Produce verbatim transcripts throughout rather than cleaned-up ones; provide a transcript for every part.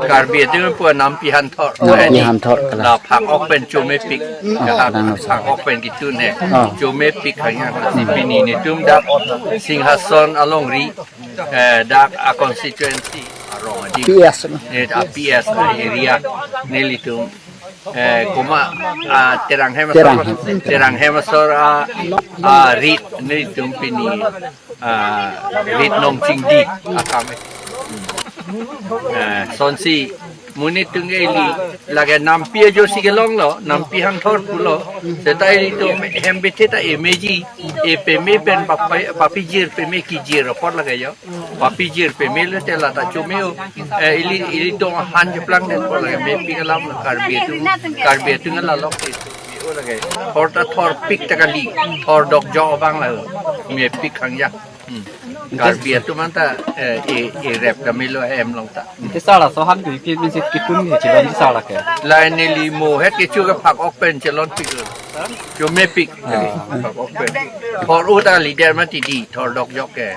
Karbi atum pu nampi hanthor. Nampi hanthor kalang. La phak-ok pen chomepik. Oh, kalang. Phak-ok pen kitun he. Oh. Chomepik hanya si pini netum dak Singhason alongri, eh, dak a constituency arong adi. P S, no? Eh, a P S area nelitum. Eh, komat, ah, Teranghem asor. Teranghem. Teranghem asor, ah, ah, rit nelitum pini, ah, rit nangchingdi akam. Eh, sonsi monit atum ke ili lake nampi ajo si kelonglo, nampi hanthor pulo. Seta ilitum hem bethe ta emeji, e peme pen papai, papijir peme kijir apot lake jo. Papijir peme lote lata chome-o. Eh, ili, ilitum han cheplang det apot lake mepik alam Karbi atum, Karbi atum la lok te chome-o lake. Thor ta thorpik ta kali, thor dokjok abang la mepik hangja. Hmm. Karbi atum anta, eh, e, e rep kamelo hem along ta. Ante sar laso han ke ke min se kitun ke chelon ke sar lake. Lain neli mo het kecho ke phak-ok pen chelonpiklo. Chomepik. Ah. Phak-ok pen. Thor uta leader mati di, thor dokjok ke.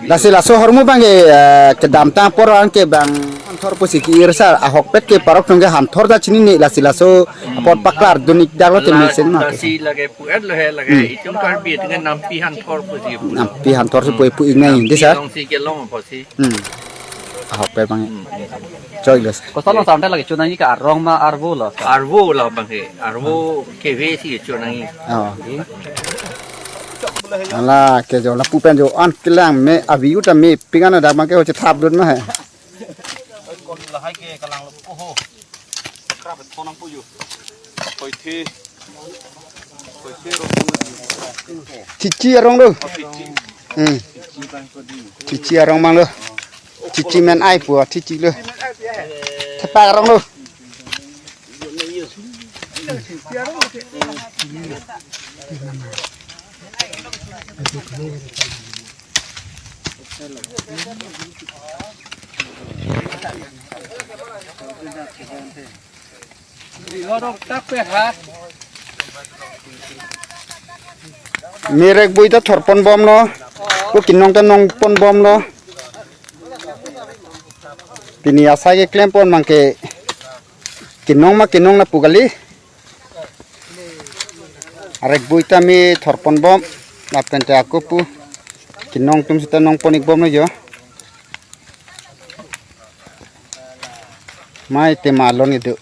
Lasi laso ahormu abang ke, eh, kedamtang apor an ke bang hanthor pusi ke-ir sar, ahokpet ke parok atum ke hanthor ta chinine, lasi laso apor paklardun-ik daklo te mesen ma. Lasi lake pu-etlo he lake. Hmm. Itum Karbi atum ke nampi hanthor pusi pu. Nampi hanthor si pu, pu-ik nai, nampi dei sar? Alongsi kelong pusi. Hmm. Ahokpet abang. Hmm. Choilo. Koson lo samte lake chonangji ke arong ma arvo lo? Arvo lo abang he. Arvo keve si chonangji. Oh. Ala ke jo lapu pen jo an kelang me avi uta mepik an dak abang ke ho chethapdun ma he. Kon lahai ke kalang lo. Oho. Krap thonang puju. Koithi. Koithi ro. Chichi arong lo. Oh, chichi. Hmm. Chichi arong abang lo. Chichi men ai pu chichi lo. Thepak arong lo. Merek bui ta thorpon bomlo. Ko kinong ta nongpon bomlo. Pini asai keklempon abang ke kinong ma kinong na pu kali. Arek bui ta me thorpon bom, lapen te ako pu kinong atum seta nongpon-ik bomlo jo. Mai te malon idu.